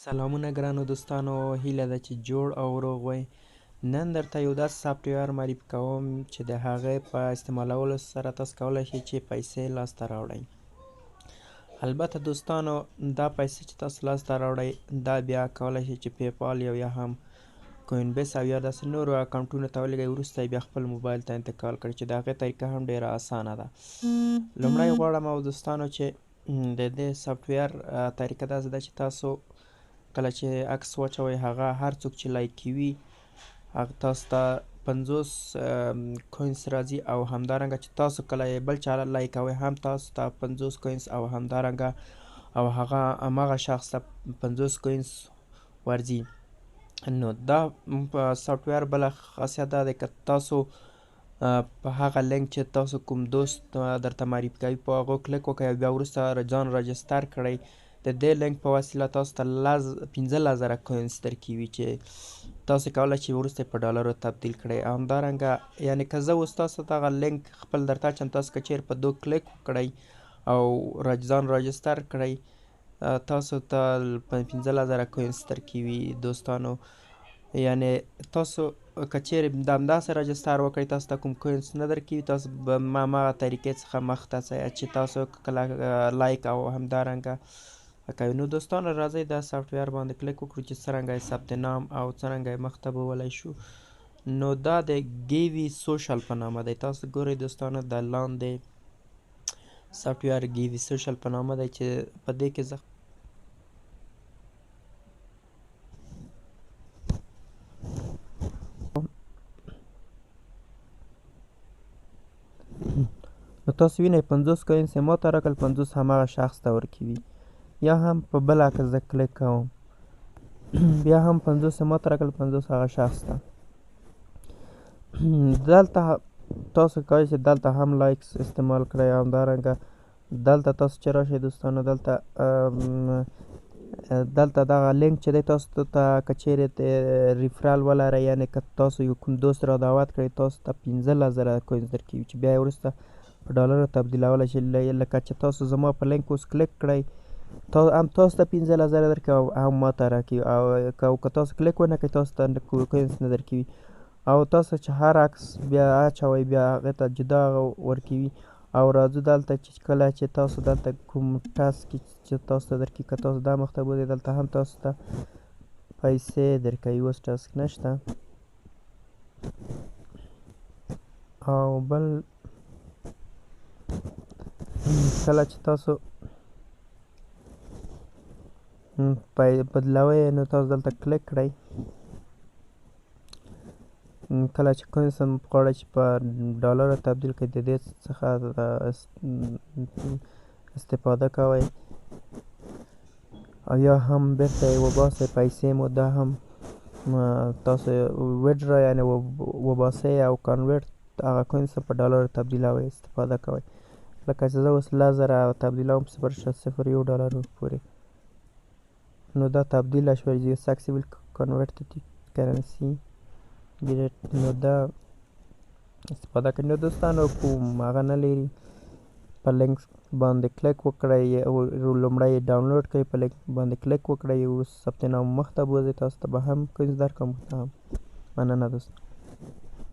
سلامونه ګرانو دوستانو، هیله ده چې جوړ او روغ وئ. نن درته یو داسې سافټویر معرفي کوم چې د هغې په استعمالولو سره تاسو کولی شئ چې پیسې لاسته راوړئ. البته دوستانو، دا پیسې چې تاسو لاسته راوړئ دا بیا کولی شئ چې PayPal یا هم Coinbase او یا داسې نورو اکاونټونو ته ولیږئ، وروسته یې بیا خپل موبایل ته انتقال کړئ چې د هغې طریقه هم ډېره اسانه ده. لومړی غواړم او دوستانو چې د دې سافټویر طریقه داسې ده چې تاسو کله چې عکس واچوئ، هغه هر څوک چې لایک کوي هغه تاسو ته 50 coins راځي، او همدارنګه چې تاسو کله بل چا لایک کوئ هم تاسو ته 50 coins او همدارنګه او هغه هماغه شخص ته 50 coins ورځي. نو دا سافټویر بله خاصیت دا دی که تاسو په هغه لینک چې تاسو کوم دوست درته معرفي کوي په هغو کلیک وکړئ او بیا وروسته ځان register کړئ، د دې لینک په وسیله تاسو ته 15,000 coins درکوي چې تاسو کولی شئ وروسته په ډالرو تبدیل کړئ. او همدارنګه یعنې که زه اوس تاسو ته دغه لینک خپل درته اچوم، تاسو که چیرې په دو کلیک وکړئ او ځان register کړئ تاسو ته 15,000 coins درکوي دوستانو. یعنې تاسو که چیرې همداسې register وکړئ تاسو ته کوم coins نه درکوي، تاسو به هماغه طریقې څخه مخته ځئ چې تاسو کله لایک او همدارنګه کوي. نو دوستانو راځئ دا سافټویر باندې کلیک وکړو چې څرنګه یې ثبت نام او څرنګه یې مخته بولی شو. نو دا د Givvy Social په نامه دی. تاسو ګورئ دوستانو، دا لاندې سافټویر Givvy Social په نامه دی چې په دې کې زه نو تاسو وینئ 50 coins یې ماته راکړل، 50 هماغه شخص ته ورکوي. یا هم په بله که زه کلیک کوم بیا هم 50 یې ماته راکړل، 50 هغه شخص ته. دلته تاسو کولی شئ دلته هم likes استعمال کړئ. همدارنګه دلته تاسو چې راشئ دوستانو، دلته دغه لینک چې دی تاسو ته که چیرې referral ولرئ، یعنې که تاسو یو کوم دوست را دعوت کړئ تاسو ته 15,000 coins درکوي چې بیا یې وروسته په ډالرو تبدیلولی شئ. لکه چې تاسو زما په لینک اوس کلیک کړئ هم تاسو ته 15,000 درکوي او هم ماته راکوي، او که تاسو کلیک ونه کړئ تاسو ته coins نه درکوي. او تاسو چې هر عکس بیا اچوئ بیا هغې ته جدا ورکوي. او راځو دلته چې کله چې تاسو دلته کوم task چې تاسو ته درکوي، که تاسو دا مخته بوځئ دلته هم تاسو ته پیسې درکوي. اوس task نشته. او بل کله چې تاسو بدلوئ نو تاسو دلته کلیک کړئ. کله چې coins هم غواړئ چې په ډالرو تبدیل کړئ د دې څخه استفاده کوئ، او یا هم بیرته یې وباسئ پیسې مو، دا هم تاسو withdraw یعنې وباسئ او convert هغه coins په ډالرو تبدیلوئ استفاده کوئ. لکه چې زه اوس 10,000 تبدیلوم 0.01 ډالرو پورې، نو دا تبدیله شوه you successfully converted currency great. نو دا استفاده کړئ. نو دوستانو کوم هغه نه لري، په لینک باندې کلیک وکړئ او لومړی یې ډاونلوډ کړئ، په لینک باندې کلیک وکړئ، وروسته ثبت نام مخته بوځئ، تاسو ته به هم coins درکړم. مننه دوستان.